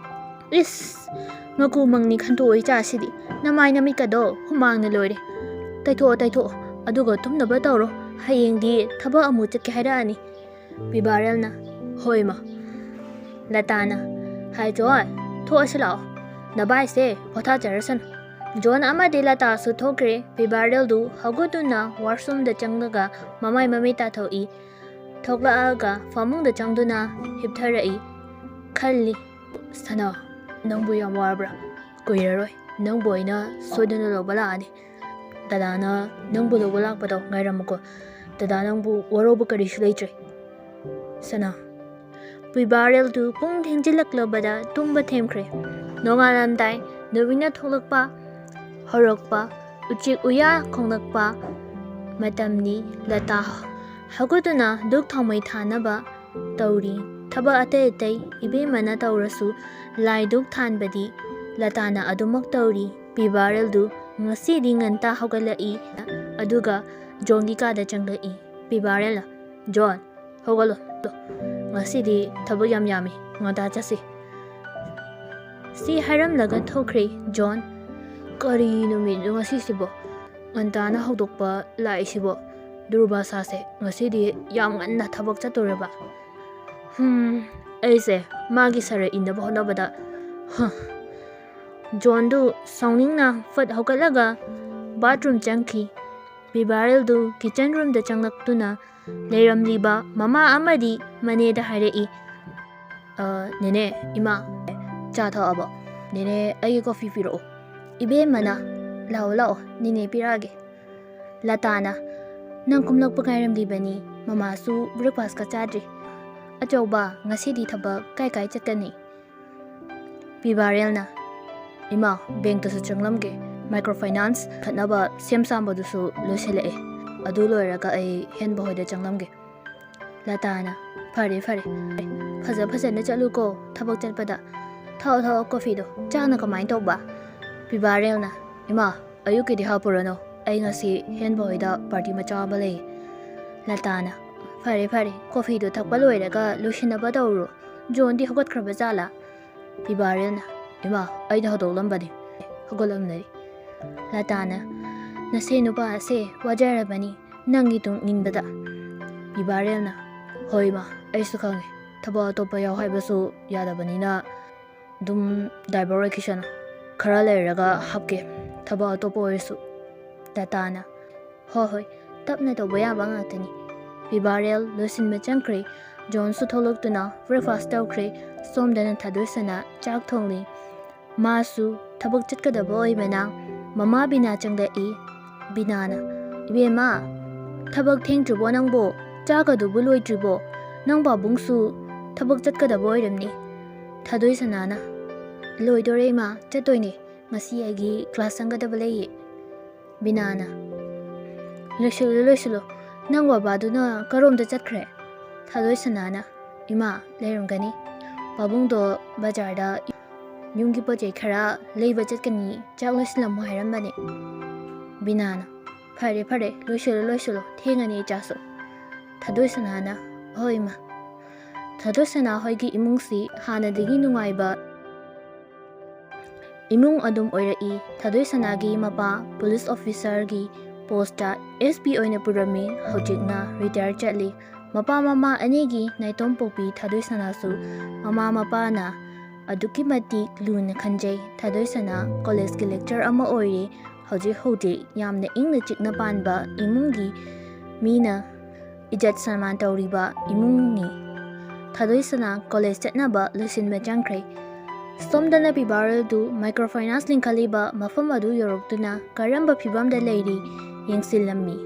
"ꯏꯁ, ꯃꯀꯨ ꯃꯪꯅꯤ ꯈꯟꯇꯣꯛꯑꯣ ꯏꯆꯥꯁꯤꯗꯤ꯫ ꯅꯃꯥꯏ ꯅꯃꯤꯠꯀꯗꯣ ꯍꯨꯃꯥꯡꯅ ꯂꯣꯏꯔꯦ꯫ ꯇꯩꯊꯣꯛꯑꯣ, ꯇꯩꯊꯣꯛꯑꯣ, ꯑꯗꯨꯒ ꯇꯨꯝꯅꯕ ꯇꯧꯔꯣ꯫ ꯍꯌꯦꯡꯗꯤ ꯊꯕꯛ ꯑꯃꯨꯛ ꯆꯠꯀꯦ ꯍꯥꯏꯔꯛꯑꯅꯤ꯫" ꯄꯤꯕꯥꯔꯦꯜꯅ, "ꯍꯣꯏ, ꯃꯥ꯫" ꯂꯇꯥꯅ, "ꯍꯥꯏ ꯖꯣꯟ, ꯊꯣꯛꯑꯁꯤ ꯂꯥꯛꯑꯣ꯫ ꯅꯕꯥꯏꯁꯦ ꯄꯣꯊꯥꯖꯔꯁꯅꯨ꯫" ꯖꯣꯟ ꯑꯃꯗꯤ ꯂꯇꯥꯁꯨ ꯊꯣꯛꯈ꯭ꯔꯦ꯫ ꯄꯤꯕꯥꯔꯦꯜꯗꯨ ꯍꯧꯒꯠꯇꯨꯅ ꯋꯥꯁꯔꯨꯝꯗ ꯆꯪꯂꯒ ꯃꯃꯥꯏ ꯃꯃꯤꯠ ꯇꯥꯊꯣꯛꯏ꯫ ꯊꯣꯛꯂꯛꯑꯒ ꯐꯃꯨꯡꯗ ꯆꯪꯗꯨꯅ ꯍꯤꯞꯊꯔꯛꯏ꯫ ꯈꯜꯂꯤ, "ꯁꯅꯥ, ꯅꯪꯕꯨ ꯌꯥꯝ ꯋꯥꯔꯕ꯭ꯔꯥ? ꯀꯨꯏꯔꯔꯣꯏ ꯅꯪꯕꯨ ꯑꯩꯅ ꯁꯣꯏꯗꯅ ꯂꯧꯕ ꯂꯥꯛꯑꯅꯤ꯫ ꯗꯗꯥꯅ ꯅꯪꯕꯨ ꯂꯧꯕ ꯂꯥꯛꯄꯗꯣ ꯉꯥꯏꯔꯝꯃꯨꯀꯣ꯫ ꯗꯗꯥ ꯅꯪꯕꯨ ꯋꯥꯔꯧꯕ ꯀꯔꯤꯁꯨ ꯂꯩꯇ꯭ꯔꯦ, ꯁꯅꯥ꯫" ꯄꯤꯕꯥꯔꯦꯜꯗꯨ ꯄꯨꯡ ꯊꯦꯡꯖꯤꯜꯂꯛꯂꯕꯗ ꯇꯨꯝꯕ ꯊꯦꯝꯈ꯭ꯔꯦ꯫ ꯅꯣꯡꯉꯥꯜꯂꯝꯗꯥꯏ ꯅꯨꯃꯤꯠꯅ ꯊꯣꯛꯂꯛꯄ ꯍꯧꯔꯛꯄ, ꯎꯆꯦꯛ ꯎꯌꯥ ꯈꯣꯡꯂꯛꯄ ꯃꯇꯝꯅꯤ꯫ ꯂꯇꯥ ꯍꯧꯒꯠꯇꯨꯅ ꯙꯨꯛ ꯊꯥꯎꯃꯩ ꯊꯥꯅꯕ ꯇꯧꯔꯤ꯫ ꯊꯕꯛ ꯑꯇꯩ ꯑꯇꯩ ꯏꯕꯦꯝꯃꯅ ꯇꯧꯔꯁꯨ ꯂꯥꯏ ꯙꯨꯛ ꯊꯥꯟꯕꯗꯤ ꯂꯇꯥꯅ ꯑꯗꯨꯃꯛ ꯇꯧꯔꯤ꯫ ꯄꯤꯕꯥꯔꯦꯜꯗꯨ ꯉꯁꯤꯗꯤ ꯉꯟꯇꯥ ꯍꯧꯒꯠꯂꯛꯏ꯫ ꯑꯗꯨꯒ ꯖꯣꯟꯒꯤ ꯀꯥꯗ ꯆꯪꯂꯛꯏ꯫ ꯄꯤꯕꯥꯔꯦꯜꯅ, "ꯖꯣꯟ, ꯍꯧꯒꯠꯂꯣ꯫ ꯉꯁꯤꯗꯤ ꯊꯕꯛ ꯌꯥꯝ ꯌꯥꯝꯃꯤ꯫ ꯉꯟꯇꯥ ꯆꯠꯁꯤ꯫" ꯁꯤ ꯍꯥꯏꯔꯝꯂꯒ ꯊꯣꯛꯈ꯭ꯔꯦ ꯖꯣꯟ꯫ ꯀꯔꯤ ꯅꯨꯃꯤꯠꯅꯣ ꯉꯁꯤꯁꯤꯕꯣ? ꯉꯟꯇꯥꯅ ꯍꯧꯗꯣꯛꯄ ꯂꯥꯛꯏꯁꯤꯕꯣ? ꯗꯨꯔꯕꯥꯁꯥꯁꯦ ꯉꯁꯤꯗꯤ ꯌꯥꯝ ꯉꯟꯅ ꯊꯕꯛ ꯆꯠꯇꯣꯔꯕ? ꯍꯝ, ꯑꯩꯁꯦ ꯃꯥꯒꯤ ꯁꯔ ꯏꯟꯅꯕ ꯍꯣꯠꯅꯕꯗ, ꯍ, ꯖꯣꯟꯗꯨ ꯁꯥꯎꯅꯤꯡꯅ ꯐꯠ ꯍꯧꯒꯠꯂꯒ ꯕꯥꯠꯔꯨꯝ ꯆꯪꯈꯤ꯫ ꯕꯤꯕꯥꯔꯦꯜꯗꯨ ꯀꯤꯆꯟ ꯔꯨꯝꯗ ꯆꯪꯂꯛꯇꯨꯅ ꯂꯩꯔꯝꯂꯤꯕ ꯃꯃꯥ ꯑꯃꯗꯤ ꯃꯅꯦꯗ ꯍꯥꯏꯔꯛꯏ, "ꯑ, ꯅꯦꯅꯦ, ꯏꯃꯥ, ꯆꯥ ꯊꯛꯑꯕꯣ? ꯅꯦꯅꯦ, ꯑꯩꯒꯤ ꯀꯣꯐꯤ ꯄꯤꯔꯛꯑꯣ꯫" ꯏꯕꯦꯝꯃꯅ, "ꯂꯥꯛꯑꯣ, ꯂꯥꯛꯑꯣ, ꯅꯦꯅꯦ ꯄꯤꯔꯛꯑꯒꯦ꯫" ꯂꯇꯥꯅ, "ꯅꯪ ꯀꯨꯝꯂꯛꯄ ꯉꯥꯏꯔꯝꯂꯤꯕꯅꯤ, ꯃꯃꯥꯁꯨ ꯕ꯭ꯔꯦꯛꯐꯥꯁꯀ ꯆꯥꯗ꯭ꯔꯤ꯫ ꯑꯆꯧꯕ, ꯉꯁꯤꯗꯤ ꯊꯕꯛ ꯀꯥꯏ ꯀꯥꯏ ꯆꯠꯀꯅꯤ?" ꯕꯤꯕꯥꯔꯦꯜꯅ, "ꯏꯃꯥ, ꯕꯦꯡꯛꯇꯁꯨ ꯆꯪꯂꯝꯒꯦ, ꯃꯥꯏꯀ꯭ꯔꯣ ꯐꯥꯏꯅꯥꯟꯁ ꯈꯠꯅꯕ ꯁꯦꯝ ꯁꯥꯕꯗꯨꯁꯨ ꯂꯣꯏꯁꯤꯜꯂꯛꯑꯦ, ꯑꯗꯨ ꯂꯣꯏꯔꯒ ꯑꯩ ꯍꯦꯟꯕ ꯍꯣꯏꯗ ꯆꯪꯂꯝꯒꯦ꯫" ꯂꯇꯥꯅ, "ꯐꯔꯦ, ꯐꯔꯦ, ꯐꯖ ꯐꯖꯅ ꯆꯠꯂꯨꯀꯣ ꯊꯕꯛ ꯆꯠꯄꯗ꯫ ꯊꯛꯑꯣ, ꯊꯛꯑꯣ ꯀꯣꯐꯤꯗꯣ, ꯆꯥꯛꯅ ꯀꯃꯥꯏꯅ ꯇꯧꯕ?" ꯕꯤꯕꯥꯔꯦꯜꯅ, "ꯏꯃꯥ, ꯑꯌꯨꯛꯀꯤꯗꯤ ꯍꯥꯞꯄꯨꯔꯅꯨ, ꯑꯩ ꯉꯁꯤ ꯍꯦꯟꯕ ꯍꯣꯏꯗ ꯄꯥꯔꯇꯤ ꯃꯆꯥ ꯑꯃ ꯂꯩ꯫" ꯂꯇꯥꯅ, "ꯐꯔꯦ, ꯐꯔꯦ, ꯀꯣꯐꯤꯗꯣ ꯊꯛꯄ ꯂꯣꯏꯔꯒ ꯂꯣꯏꯁꯤꯟꯅꯕ ꯇꯧꯔꯣ꯫ ꯖꯣꯟꯗꯤ ꯍꯧꯒꯠꯈ꯭ꯔꯕ ꯖꯥꯠꯂꯥ?" ꯕꯤꯕꯥꯔꯦꯜꯅ, "ꯏꯃꯥ, ꯑꯩꯗꯤ ꯍꯧꯗꯣꯛꯂꯝꯕꯅꯤ, ꯍꯧꯒꯠꯂꯝꯅꯔꯤ꯫" ꯂꯇꯥꯅ, "ꯅꯁꯦ ꯅꯨꯄꯥ ꯑꯁꯦ ꯋꯥꯖꯔꯕꯅꯤ ꯅꯪꯒꯤ ꯇꯨꯡ ꯏꯟꯕꯗ꯫" ꯕꯤꯕꯥꯔꯦꯜꯅ, "ꯍꯣꯏ ꯏꯃꯥ, ꯑꯩꯁꯨ ꯈꯪꯉꯤ, ꯊꯕꯛ ꯑꯇꯣꯞꯄ ꯌꯥꯎ ꯍꯥꯏꯕꯁꯨ ꯌꯥꯗꯕꯅꯤꯅ ꯑꯗꯨꯝ ꯗ꯭ꯔꯥꯏꯚꯔ ꯑꯣꯏꯈꯤꯁꯅꯨ, ꯈꯔ ꯂꯩꯔꯒ ꯍꯥꯞꯀꯦ ꯊꯕꯛ ꯑꯇꯣꯞꯄ ꯑꯣꯏꯔꯁꯨ꯫" ꯂꯇꯥꯅ, "ꯍꯣꯏ, ꯍꯣꯏ, ꯇꯞꯅ ꯇꯧꯕ ꯌꯥꯕ ꯉꯥꯛꯇꯅꯤ꯫" ꯕꯤꯕꯥꯔꯦꯜ ꯂꯣꯏꯁꯤꯟꯕ ꯆꯪꯈ꯭ꯔꯦ꯫ ꯖꯣꯟꯁꯨ ꯊꯣꯛꯂꯛꯇꯨꯅ ꯕ꯭ꯔꯦꯛꯐꯥꯁ ꯇꯧꯈ꯭ꯔꯦ꯫ ꯁꯣꯝꯗꯅ ꯊꯥꯗꯣꯏꯁꯅꯥ ꯆꯥꯛ ꯊꯣꯡꯂꯤ꯫ ꯃꯥꯁꯨ ꯊꯕꯛ ꯆꯠꯀꯗꯕ ꯑꯣꯏꯕꯅ ꯃꯃꯥ ꯕꯤꯅꯥ ꯆꯪꯂꯛꯏ꯫ ꯕꯤꯅꯥꯅ, "ꯏꯕꯦꯝꯃ, ꯊꯕꯛ ꯊꯦꯡꯗ꯭ꯔꯤꯕꯣ ꯅꯪꯕꯣ? ꯆꯥꯛꯀꯗꯨꯕꯨ ꯂꯣꯏꯗ꯭ꯔꯤꯕꯣ? ꯅꯪ ꯄꯥꯕꯨꯡꯁꯨ ꯊꯕꯛ ꯆꯠꯀꯗꯕ ꯑꯣꯏꯔꯝꯅꯤ꯫" ꯊꯥꯗꯣꯏꯁꯅꯥꯅ, "ꯂꯣꯏꯗꯣꯔꯦ ꯏꯃꯥ, ꯆꯠꯇꯣꯏꯅꯦ꯫ ꯉꯁꯤ ꯑꯩꯒꯤ ꯀ꯭ꯂꯥꯁ ꯆꯪꯒꯗꯕ ꯂꯩꯌꯦ꯫" ꯕꯤꯅꯥꯅ, "ꯂꯣꯏꯁꯤꯜꯂꯨ, ꯂꯣꯏꯁꯤꯜꯂꯨ꯫ ꯅꯪ ꯕꯕꯥꯗꯨꯅ ꯀꯔꯣꯝꯗ ꯆꯠꯈ꯭ꯔꯦ?" ꯊꯥꯗꯣꯏꯁꯅꯥꯅ, "ꯏꯃꯥ, ꯂꯩꯔꯝꯒꯅꯤ꯫ ꯄꯥꯕꯨꯡꯗꯣ ꯕꯖꯥꯔꯗ ꯌꯨꯝꯒꯤ ꯄꯣꯠ ꯆꯩ ꯈꯔ ꯂꯩꯕ ꯆꯠꯀꯅꯤ, ꯆꯥꯛ ꯂꯣꯏꯁꯤꯜꯂꯝꯃꯣ ꯍꯥꯏꯔꯝꯕꯅꯦ꯫" ꯕꯤꯅꯥꯅ, "ꯐꯔꯦ, ꯐꯔꯦ, ꯂꯣꯏꯁꯤꯜꯂꯨ, ꯂꯣꯏꯁꯤꯜꯂꯨ, ꯊꯦꯡꯉꯅꯤ ꯏꯆꯥꯁꯨ꯫" ꯊꯥꯗꯣꯏꯁꯅꯥꯅ, "ꯍꯣꯏ ꯏꯃꯥ꯫" ꯊꯥꯗꯣꯏꯁꯅꯥ ꯍꯣꯏꯒꯤ ꯏꯃꯨꯡꯁꯤ ꯍꯥꯟꯅꯗꯒꯤ ꯅꯨꯡꯉꯥꯏꯕ ꯏꯃꯨꯡ ꯑꯗꯨꯝ ꯑꯣꯏꯔꯛꯏ꯫ ꯊꯥꯗꯣꯏꯁꯅꯥꯒꯤ ꯃꯄꯥ ꯄꯨꯂꯤꯁ ꯑꯣꯐꯤꯁꯔꯒꯤ ꯄꯣꯁꯇ ꯑꯦꯁ ꯄꯤ ꯑꯣꯏꯅ ꯄꯨꯔꯝꯃꯤ, ꯍꯧꯖꯤꯛꯅ ꯔꯤꯇꯥꯌꯔ ꯆꯠꯂꯤ꯫ ꯃꯄꯥ ꯃꯃꯥ ꯑꯅꯤꯒꯤ ꯅꯥꯏꯇꯣꯝ ꯄꯣꯛꯄꯤ ꯊꯥꯗꯣꯏꯁꯅꯥꯁꯨ ꯃꯃꯥ ꯃꯄꯥꯅ ꯑꯗꯨꯛꯀꯤ ꯃꯇꯤꯛ ꯂꯨꯅ ꯈꯟꯖꯩ꯫ ꯊꯥꯗꯣꯏꯁꯅꯥ ꯀꯣꯂꯦꯖꯀꯤ lecturer ꯑꯃ ꯑꯣꯏꯔꯦ꯫ ꯍꯧꯖꯤꯛ ꯍꯧꯖꯤꯛ ꯌꯥꯝꯅ ꯏꯪꯅ ꯆꯤꯛꯅ ꯄꯥꯟꯕ ꯏꯃꯨꯡꯒꯤ ꯃꯤꯅ ꯏꯖꯠ ꯁꯟꯃꯥꯟ ꯇꯧꯔꯤꯕ ꯏꯃꯨꯡꯅꯤ꯫ ꯊꯥꯗꯣꯏꯁꯅꯥ ꯀꯣꯂꯦꯖ ꯆꯠꯅꯕ ꯂꯣꯏꯁꯤꯟꯕ ꯆꯪꯈ꯭ꯔꯦ꯫ ꯁꯣꯝꯗꯅ ꯄꯤꯕꯥꯔꯦꯜꯗꯨ microfinance ꯂꯤꯡꯈꯠꯂꯤꯕ ꯃꯐꯝ ꯑꯗꯨ ꯌꯧꯔꯛꯇꯨꯅ ꯀꯔꯝꯕ ꯐꯤꯕꯝꯗ ꯂꯩꯔꯤ ꯌꯦꯡꯁꯤꯜꯂꯝꯃꯤ꯫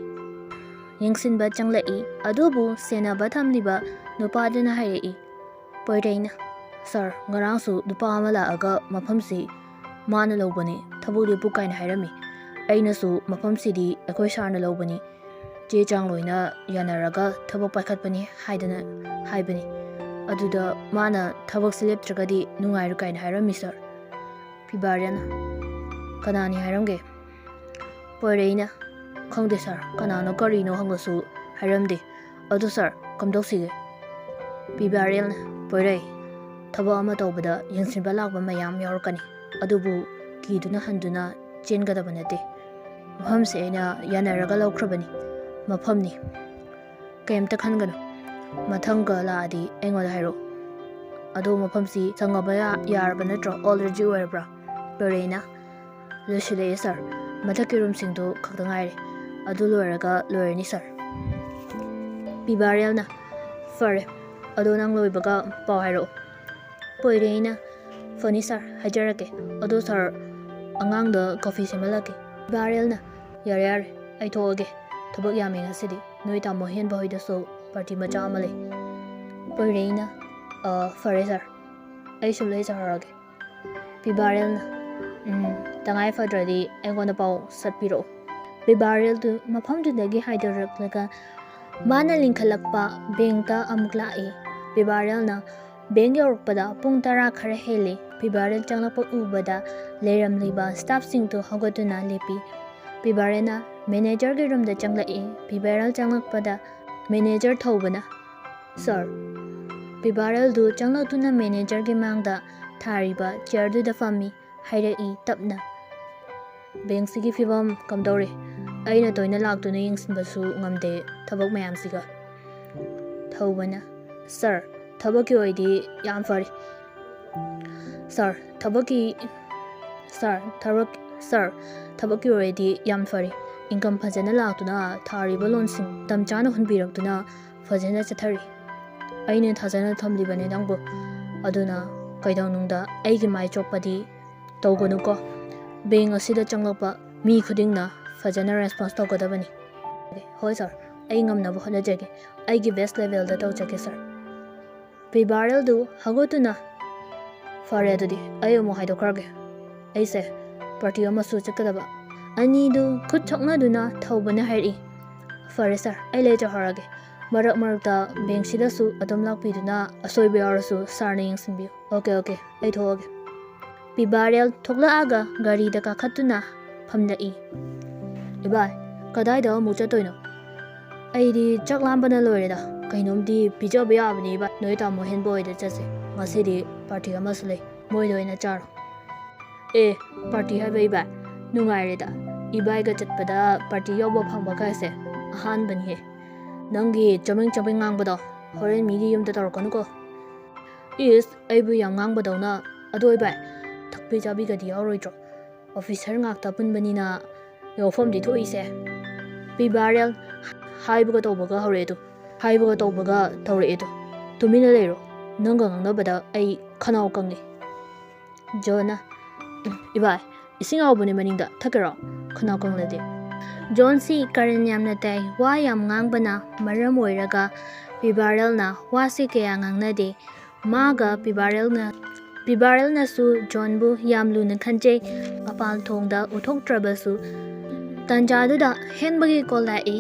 ꯌꯦꯡꯁꯤꯟꯕ ꯆꯪꯂꯛꯏ꯫ ꯑꯗꯨꯕꯨ ꯁꯦꯟꯅꯕ ꯊꯝꯂꯤꯕ ꯅꯨꯄꯥꯗꯨꯅ ꯍꯥꯏꯔꯛꯏ, ꯄꯣꯏꯔꯩꯅ, "ꯁꯥꯔ, ꯉꯔꯥꯡꯁꯨ ꯅꯨꯄꯥ ꯑꯃ ꯂꯥꯛꯑꯒ ꯃꯐꯝꯁꯤ ꯃꯥꯅ ꯂꯧꯕꯅꯤ, ꯊꯕꯛ ꯂꯦꯞꯄꯨ ꯀꯥꯏꯅ ꯍꯥꯏꯔꯝꯃꯤ꯫ ꯑꯩꯅꯁꯨ ꯃꯐꯝꯁꯤꯗꯤ ꯑꯩꯈꯣꯏ ꯁꯥꯔꯅ ꯂꯧꯕꯅꯤ, ꯆꯦ ꯆꯥꯡ ꯂꯣꯏꯅ ꯌꯥꯅꯔꯒ ꯊꯕꯛ ꯄꯥꯏꯈꯠꯄꯅꯤ ꯍꯥꯏꯗꯅ ꯍꯥꯏꯕꯅꯤ꯫ ꯑꯗꯨꯗ ꯃꯥꯅ ꯊꯕꯛꯁꯤ ꯂꯦꯞꯇ꯭ꯔꯒꯗꯤ ꯅꯨꯡꯉꯥꯏꯔꯣꯏ ꯀꯥꯏꯅ ꯍꯥꯏꯔꯝꯃꯤ, ꯁꯥꯔ"꯫ ꯄꯤꯕꯥꯔꯦꯜꯅ, "ꯀꯅꯥꯅꯤ ꯍꯥꯏꯔꯝꯒꯦ?" ꯄꯣꯏꯔꯩꯅ, "ꯈꯪꯗꯦ ꯁꯥꯔ, ꯀꯅꯥꯅꯣ ꯀꯔꯤꯅꯣ ꯍꯪꯉꯁꯨ ꯍꯥꯏꯔꯝꯗꯦ꯫ ꯑꯗꯨ ꯁꯥꯔ, ꯀꯝꯗꯧꯁꯤꯒꯦ?" ꯄꯤꯕꯥꯔꯦꯜꯅ, "ꯄꯣꯏꯔꯩ, ꯊꯕꯛ ꯑꯃ ꯇꯧꯕꯗ ꯌꯦꯡꯁꯤꯟꯕ ꯂꯥꯛꯄ ꯃꯌꯥꯝ ꯌꯥꯎꯔꯛꯀꯅꯤ, ꯑꯗꯨꯕꯨ ꯀꯤꯗꯨꯅ ꯍꯟꯗꯨꯅ ꯆꯦꯟꯒꯗꯕ ꯅꯠꯇꯦ꯫ ꯃꯐꯝꯁꯦ ꯑꯩꯅ ꯌꯥꯅꯔꯒ ꯂꯧꯈ꯭ꯔꯕꯅꯤ, ꯃꯐꯝꯅꯤ꯫ ꯀꯩꯝꯇ ꯈꯟꯒꯅꯨ, ꯃꯊꯪꯒ ꯂꯥꯛꯑꯗꯤ ꯑꯩꯉꯣꯟꯗ ꯍꯥꯏꯔꯛꯑꯣ꯫ ꯑꯗꯣ ꯃꯐꯝꯁꯤ ꯁꯪꯉꯕ ꯌꯥ-, ꯌꯥꯔꯕ ꯅꯠꯇ꯭ꯔꯣ? All ready ꯑꯣꯏꯔꯕ꯭ꯔꯥ?" ꯄꯣꯏꯔꯩꯅ, "ꯂꯣꯏꯁꯤꯜꯂꯛꯑꯦ ꯁꯥꯔ, ꯃꯊꯛꯀꯤ ꯔꯨꯝꯁꯤꯡꯗꯨ ꯈꯛꯇ ꯉꯥꯏꯔꯦ, ꯑꯗꯨ ꯂꯣꯏꯔꯒ ꯂꯣꯏꯔꯅꯤ ꯁꯥꯔ"꯫ ꯄꯤꯕꯥꯔꯦꯜꯅ, "ꯐꯔꯦ, ꯑꯗꯣ ꯅꯪ ꯂꯣꯏꯕꯒ ꯄꯥꯎ ꯍꯥꯏꯔꯛꯑꯣ"꯫ ꯄꯣꯏꯔꯩꯅ, "ꯐꯅꯤ ꯁꯥꯔ, ꯍꯥꯏꯖꯔꯛꯀꯦ꯫ ꯑꯗꯣ ꯁꯥꯔ, ꯑꯉꯥꯡꯗ ꯀꯣꯐꯤ ꯁꯦꯝꯍꯜꯂꯛꯀꯦ"꯫ ꯄꯤꯕꯥꯔꯦꯜꯅ, "ꯌꯥꯔꯦ ꯌꯥꯔꯦ, ꯑꯩ ꯊꯣꯛꯑꯒꯦ, ꯊꯕꯛ ꯌꯥꯝꯃꯦ ꯉꯁꯤꯗꯤ, ꯅꯣꯏ ꯇꯥꯃꯣ ꯍꯦꯟꯕ ꯍꯣꯏꯗꯁꯨ ꯄꯥꯔꯇꯤ ꯃꯆꯥ ꯑꯃ ꯂꯩ"꯫ ꯄꯣꯏꯔꯩꯅ, "ꯑ, ꯐꯔꯦ ꯁꯥꯔ, ꯑꯩ ꯁꯨꯝ ꯂꯩꯖꯍꯧꯔꯒꯦ"꯫ ꯄꯤꯕꯥꯔꯦꯜꯅ, "ꯎꯝ, ꯇꯉꯥꯏ ꯐꯗ꯭ꯔꯗꯤ ꯑꯩꯉꯣꯟꯗ ꯄꯥꯎ ꯁꯠꯄꯤꯔꯛꯎ"꯫ ꯄꯤꯕꯥꯔꯦꯜꯗꯨ ꯃꯐꯝꯗꯨꯗꯒꯤ ꯍꯥꯏꯗꯣꯔꯛꯂꯒ ꯃꯥꯅ ꯂꯤꯡꯈꯠꯂꯛꯄ ꯕꯦꯡꯛꯇ ꯑꯃꯨꯛ ꯂꯥꯛꯏ꯫ ꯄꯤꯕꯥꯔꯦꯜꯅ ꯕꯦꯡꯛ ꯌꯧꯔꯛꯄꯗ ꯄꯨꯡ ꯇꯔꯥ ꯈꯔ ꯍꯦꯜꯂꯤ꯫ ꯄꯤꯕꯥꯔꯦꯜ ꯆꯪꯂꯛꯄ ꯎꯕꯗ ꯂꯩꯔꯝꯂꯤꯕ staffꯁꯤꯡꯗꯨ ꯍꯧꯒꯠꯇꯨꯅ ꯂꯦꯞꯄꯤ꯫ ꯄꯤꯕꯥꯔꯦꯜꯅ managerꯒꯤ ꯔꯨꯝꯗ ꯆꯪꯂꯛꯏ꯫ ꯄꯤꯕꯥꯔꯦꯜ ꯆꯪꯂꯛꯄꯗ manager ꯊꯧꯕꯅ, "ꯁꯥꯔ"꯫ ꯄꯤꯕꯥꯔꯦꯜꯗꯨ ꯆꯪꯂꯛꯇꯨꯅ managerꯒꯤ ꯃꯥꯡꯗ ꯊꯥꯔꯤꯕ chairꯗꯨꯗ ꯐꯝꯃꯤ꯫ ꯍꯥꯏꯔꯛꯏ ꯇꯞꯅ, "ꯕꯦꯡꯛꯁꯤꯒꯤ ꯐꯤꯕꯝ ꯀꯝꯗꯧꯔꯦ? ꯑꯩꯅ ꯇꯣꯏꯅ ꯂꯥꯛꯇꯨꯅ ꯌꯦꯡꯁꯤꯟꯕꯁꯨ ꯉꯝꯗꯦ ꯊꯕꯛ ꯃꯌꯥꯝꯁꯤꯒ"꯫ ꯊꯧꯕꯅ, "ꯁꯥꯔ, ꯊꯕꯛꯀꯤ ꯑꯣꯏꯗꯤ ꯌꯥꯝ ꯐꯔꯦ꯫ ꯁꯥꯔ, ꯊꯕꯛꯀꯤ ꯁꯥꯔ, ꯊꯕꯛ ꯁꯥꯔ, ꯊꯕꯛꯀꯤ ꯑꯣꯏꯔꯗꯤ ꯌꯥꯝ ꯐꯔꯦ꯫ ꯏꯟꯀꯝ ꯐꯖꯅ ꯂꯥꯛꯇꯨꯅ, ꯊꯥꯔꯤꯕ ꯂꯣꯟꯁꯤꯡ ꯃꯇꯝ ꯆꯥꯅ ꯍꯨꯟꯕꯤꯔꯛꯇꯨꯅ ꯐꯖꯅ ꯆꯠꯊꯔꯤ꯫ ꯑꯩꯅ ꯊꯥꯖꯅ ꯊꯝꯂꯤꯕꯅꯦ ꯅꯪꯕꯨ꯫ ꯑꯗꯨꯅ ꯀꯩꯗꯧꯅꯨꯡꯗ ꯑꯩꯒꯤ ꯃꯥꯏ ꯆꯣꯞꯄꯗꯤ ꯇꯧꯒꯅꯨꯀꯣ꯫ ꯕꯦꯡ ꯑꯁꯤꯗ ꯆꯪꯂꯛꯄ ꯃꯤ ꯈꯨꯗꯤꯡꯅ ꯐꯖꯅ ꯔꯦꯁꯄꯣꯟꯁ ꯇꯧꯒꯗꯕꯅꯤ꯫ ꯍꯣꯏ ꯁꯥꯔ, ꯑꯩ ꯉꯝꯅꯕ ꯍꯣꯠꯅꯖꯒꯦ꯫ ꯑꯩꯒꯤ ꯕꯦꯁ ꯂꯦꯚꯦꯜꯗ ꯇꯧꯖꯒꯦ ꯁꯥꯔ꯫ ꯄꯤ ꯕꯥꯔꯦꯜꯗꯨ ꯍꯧꯒꯠꯇꯨꯅ, "ꯐꯔꯦ, ꯑꯗꯨꯗꯤ ꯑꯩ ꯑꯃꯨꯛ ꯍꯥꯏꯗꯣꯛꯈ꯭ꯔꯒꯦ꯫ ꯑꯩꯁꯦ ꯄꯥꯔꯇꯤ ꯑꯃꯁꯨ ꯆꯠꯀꯗꯕ꯫" ꯑꯅꯤꯗꯨ ꯈꯨꯠ ꯁꯣꯛꯅꯗꯨꯅ ꯊꯧꯕꯅ ꯍꯥꯏꯔꯛꯏ, "ꯐꯔꯦ ꯁꯥꯔ, ꯑꯩ ꯂꯩꯖꯍꯧꯔꯒꯦ꯫ ꯃꯔꯛ ꯃꯔꯛꯇ ꯕꯦꯡꯁꯤꯗꯁꯨ ꯑꯗꯨꯝ ꯂꯥꯛꯄꯤꯗꯨꯅ ꯑꯁꯣꯏꯕ ꯌꯥꯎꯔꯁꯨ ꯁꯥꯔꯅ ꯌꯦꯡꯁꯤꯟꯕꯤꯌꯨ꯫ ꯑꯣꯀꯦ, ꯑꯣꯀꯦ, ꯑꯩ ꯊꯣꯛꯑꯒꯦ꯫" ꯄꯤ ꯕꯥꯔꯦꯜ ꯊꯣꯛꯂꯛꯑꯒ ꯒꯥꯔꯤꯗ ꯀꯥꯈꯠꯇꯨꯅ ꯐꯝꯂꯛꯏ꯫ "ꯏꯕꯥꯏ, ꯀꯗꯥꯏꯗ ꯑꯃꯨꯛ ꯆꯠꯇꯣꯏꯅꯣ? ꯑꯩꯗꯤ ꯆꯥꯛ ꯂꯥꯝꯕꯅ ꯂꯣꯏꯔꯦꯗ꯫ ꯀꯩꯅꯣꯝꯗꯤ ꯄꯤꯖꯕ ꯌꯥꯕꯅꯤ ꯏꯕꯥꯏ꯫ ꯅꯣꯏ ꯇꯥꯃꯣ ꯍꯦꯟꯕ ꯍꯣꯏꯗ ꯆꯠꯁꯦ꯫ ꯉꯁꯤꯗꯤ ꯄꯥꯔꯇꯤ ꯑꯃꯁꯨ ꯂꯩ꯫ ꯃꯣꯏꯗ ꯑꯣꯏꯅ ꯆꯥꯔꯣ꯫" "ꯑꯦ, ꯄꯥꯔꯇꯤ ꯍꯥꯏꯕ ꯏꯕꯥꯏ? ꯅꯨꯡꯉꯥꯏꯔꯦꯗ꯫ ꯏꯕꯥꯏꯒ ꯆꯠꯄꯗ ꯄꯥꯔꯇꯤ ꯌꯥꯎꯕ ꯐꯪꯕ ꯀꯥꯏꯁꯦ ꯑꯍꯥꯟꯕꯅꯤꯍꯦ꯫ ꯅꯪꯒꯤ ꯆꯕꯦꯡ ꯆꯕꯦꯡ ꯉꯥꯡꯕꯗꯣ ꯍꯣꯔꯦꯟ ꯃꯤꯒꯤ ꯌꯨꯝꯗ ꯇꯧꯔꯛꯀꯅꯨꯀꯣ꯫" "ꯏꯁ, ꯑꯩꯕꯨ ꯌꯥꯝ ꯉꯥꯡꯕꯗꯧꯅ꯫ ꯑꯗꯣ ꯏꯕꯥꯏ, ꯊꯛꯄꯤ ꯆꯥꯕꯤꯒꯗꯤ ꯌꯥꯎꯔꯣꯏꯗ꯭ꯔꯣ? ꯑꯣꯐꯤꯁꯔ ꯉꯥꯛꯇ ꯄꯨꯟꯕꯅꯤꯅ ꯌꯥꯎꯐꯝꯗꯤ ꯊꯣꯛꯏꯁꯦ꯫" ꯄꯤ ꯕꯥꯔꯦꯜ ꯍꯥꯏꯕꯒ ꯇꯧꯕꯒ ꯍꯧꯔꯛꯑꯦ ꯇꯨ꯫ ꯍꯥꯏꯕꯒ ꯇꯧꯕꯒ ꯇꯧꯔꯛꯑꯦ ꯇꯨ꯫ "ꯇꯨꯃꯤꯟꯅ ꯂꯩꯔꯣ꯫ ꯅꯪꯒ ꯉꯥꯡꯅꯕꯗ ꯑꯩ ꯈꯅꯥꯎ ꯀꯪꯉꯦ꯫" ꯖꯣꯟꯅ, "ꯏꯕꯥꯏ, ꯏꯁꯤꯡ ꯌꯥꯎꯕꯅꯦ ꯃꯅꯤꯡꯗ, ꯊꯛꯀꯦꯔꯣ? ꯈꯅꯥꯎ ꯀꯪꯂꯗꯤ꯫" ꯖꯣꯟꯁꯤ ꯀꯔꯟ ꯌꯥꯝꯅ ꯇꯥꯏ꯫ ꯋꯥ ꯌꯥꯝ ꯉꯥꯡꯕꯅ ꯃꯔꯝ ꯑꯣꯏꯔꯒ ꯄꯤ ꯕꯥꯔꯦꯜꯅ ꯋꯥꯁꯤ ꯀꯌꯥ ꯉꯥꯡꯅꯗꯦ꯫ ꯃꯥꯒ ꯄꯤ ꯕꯥꯔꯦꯜꯅ, ꯄꯤ ꯕꯥꯔꯦꯜꯅꯁꯨ ꯖꯣꯟꯕꯨ ꯌꯥꯝ ꯂꯨꯅ ꯈꯟꯖꯩ꯫ ꯃꯄꯥꯟ ꯊꯣꯡꯗ ꯎꯠꯊꯣꯛꯇ꯭ꯔꯕꯁꯨ ꯇꯥꯟꯖꯥꯗꯨꯗ ꯍꯦꯟꯕꯒꯤ ꯀꯣꯜ ꯂꯥꯛꯏ꯫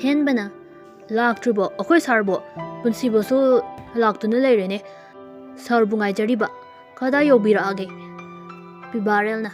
ꯍꯦꯟꯕꯅ, "ꯂꯥꯛꯇ꯭ꯔꯤꯕꯣ ꯑꯩꯈꯣꯏ ꯁꯥꯔꯕꯣ? ꯄꯨꯟꯁꯤꯕꯨꯁꯨ ꯂꯥꯛꯇꯨꯅ ꯂꯩꯔꯦꯅꯦ꯫ ꯁꯥꯔꯕꯨ ꯉꯥꯏꯖꯔꯤꯕ꯫ ꯀꯗꯥꯏ ꯌꯧꯕꯤꯔꯛꯑꯒꯦ?" ꯄꯤ ꯕꯥꯔꯦꯜꯅ,